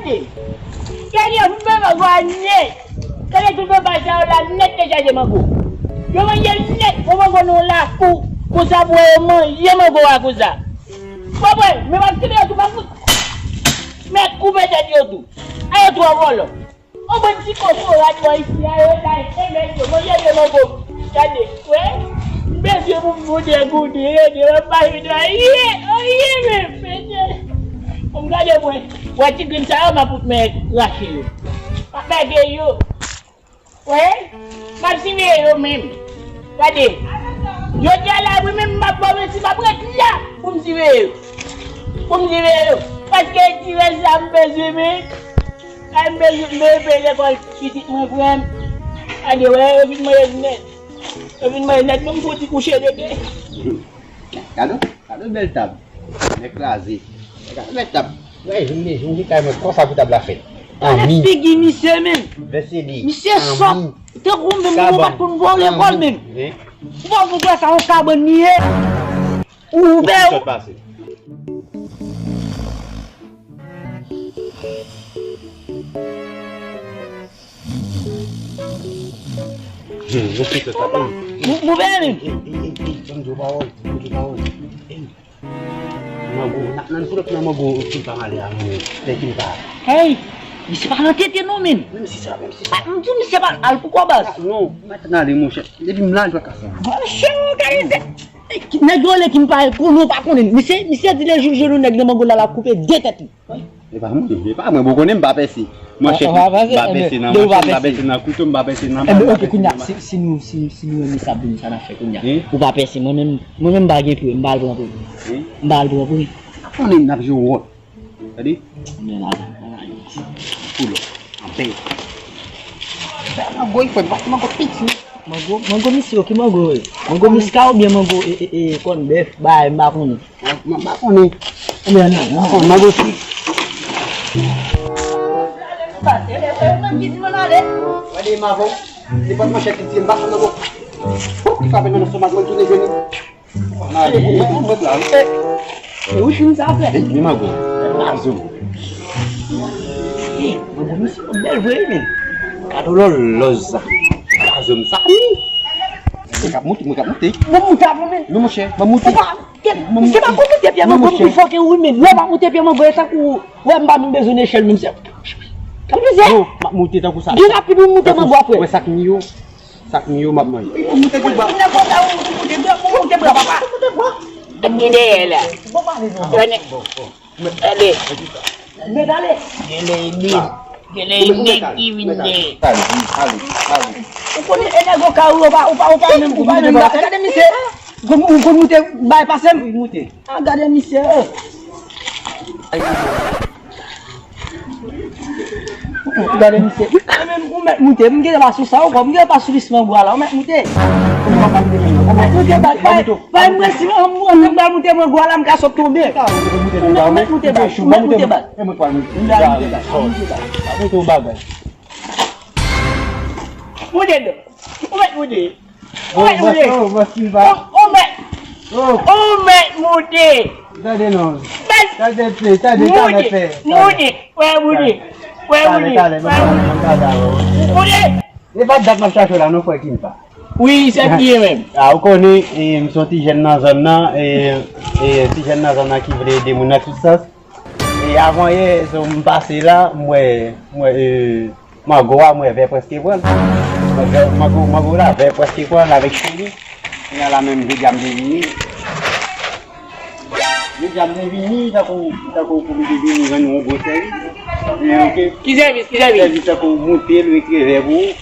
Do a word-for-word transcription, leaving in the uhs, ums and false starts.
Gade, tout pèp ap gwa nèt. Gade tout pèp sa yo la nèt te chaje mango. Yo manje nèt, yon mango nan yon lakou. Konsa pou yo manje mango a konsa. Konprann? Men m ap kenbe yo tou, m ap fout. Men koupe tèt yo tou. A yo twò vòlò. Yon bann ti kokorat bò isi a, yo la enben yo manje de mango. Gade, wè. M bezwen pou m goute, goute, rete, wè, m pa vin anyen, anyen menm, mesye. Bon, gade mwen. Wè ti grenn sa yo, m ap fout men rache yo. M ap mège yo. Wè, m ap siveye yo menm. Gade. Jodi a la, wi, menm m ap ba w menti, m ap ret la pou m siveye yo. Pou m siveye yo. Paske ti rès sa m bezwen, men. Ay, m bezwen, m bezwen peye lekòl pitit mwen, frè m. Gade, wè, yo vin manje nèt. Yo vin manje nèt, men m fouti kouche tete. Gade, gade bèl tab. Nèg kraze. Gade bèl tab. Wè, vin de, vin de kay mwen, konsa pou tab la fèt. Gade figi misye, men. Vèse li. Misye sòt. Tankou menm, ou pa t konn vòlè kò l, men. Ou pa konn kwè sa, yon kabann li ye. Ou ouvè, ou. Mou-, mouvè menm. Mango, nan, nan fout nan mango, Kimpa male a, men, lè Kimpa. Hey, misye pa nan tete non, men. Menm si sa, menm si sa. Ah, m di misye pa al pou kò baz. Non, mèt nan ale, monchè. Depi m la, l pa ka sa. Monchè, ou gade, nèg yo rele Kimpa, konnen ou pa konnen. Misye, misye di lè jou l jwenn yon nèg nan mango la, l ap koupe de tèt li. E pa mwen, e pa mwen, bon, konnen m pa pèse. Monchè, m pa pèse nan machin, m pa pèse nan kouto, m pa pèse nan bal, m pa pèse nan machin. Ebyen, ok, kounye a, si, si nou, si, si nou renmen sa, bon, sa n ap fè kounye a. Ou pa pèse, mwen menm, mwen menm m pa gen pre, m pa al pran pre. M pa al pran pre. Konnen n ap jwe wòl. Tande? Men la, la, la. Pull up. Anpè. Mango, il faut, mango piti. Mango, mango misye, ki mango e? Mango miska oubyen mango, e, e, e, kòn bèf, bay, m pa konnen. M pa konnen. Oubyen non, non. Mango si. Gade m avè w. Se pa manchèt ki tiye m, pa sou mango. Fòk li frape nan lestomak mwen, tounen jeni. Mwen la. E, e, wi, fin sa fè. E, mi mango. Lazo. E, mango misye bèl vre, men. Gade lòlòz sa. Lazo m sa. Mwen k ap moute, mwen k ap moute. Mwen moute avan, men. Non, monchè, mwen moute. Misye pa konn moute pye mango m pi fò ke ou, men. Lè w pa moute pye mango, e tankou ou wè m pa menm bezwen echèl menm, se. Tankou se. Non, m ap moute tankou sa. Gen rapid ou moute mango apre. Wè sa k mi yo. Sa k mi yo, m ap manje. Ou moute tout bwa. Ou moute bwa, ou moute bwa, papa. Ou moute bwa. Mwen dèyè la. Bon, pa vin non. Bon, bon, bon. Gade. Mwen ale. Gele ede. Gele ede ki vin de. Ale, ale, ale. Ou konnen e nèg okay ou pa, ou pa, ou pa menm, ou pa menm la. Gade misye. Ou konn moute bay pase m. Wi, moute. Ah, gade misye. Gade misye. Mwen menm, ou mèt moute. M gentan pa sou sa ankò. M gentan pa sou lis mango a la. Ou mèt moute. Ou mèt moute, bay. Bay mwen si mwen, mwen, mwen, mwen moute mango a la, m ka sot tonbe. Ou mèt, ou mèt moute baz. Ou mèt moute baz. Ou mèt moute baz. Moute non. Ou mèt moute. Ou mèt moute. Ou mèt moute. Ou mèt moute. Tande non. Tande pye, tande talè fè. Moute. Wè moute. Wè moute. Talè, talè, talè. Moute. E pa dat m ap chache w la non, frè Kimpa. Wi, se ki ye menm. A, ou konnen, e, m se yon ti jèn nan zòn nan, e, e, ti jèn nan zòn nan ki vle ede moun nan tout sans. E avan yè, so, m pase la, m wè, m wè, e, mango a, m wè vè prèske pran l. Vè, mango, mango la, vè prèske pran l avèk cheri. Kounye a la menm, jodi a m te vini. Jodi a m te vini, tankou, tankou pou m te vini rann yon gwo sèvis. Men, ok. Ki sèvis, ki sèvis? Sèvis tankou moute l, retire vè pou ou.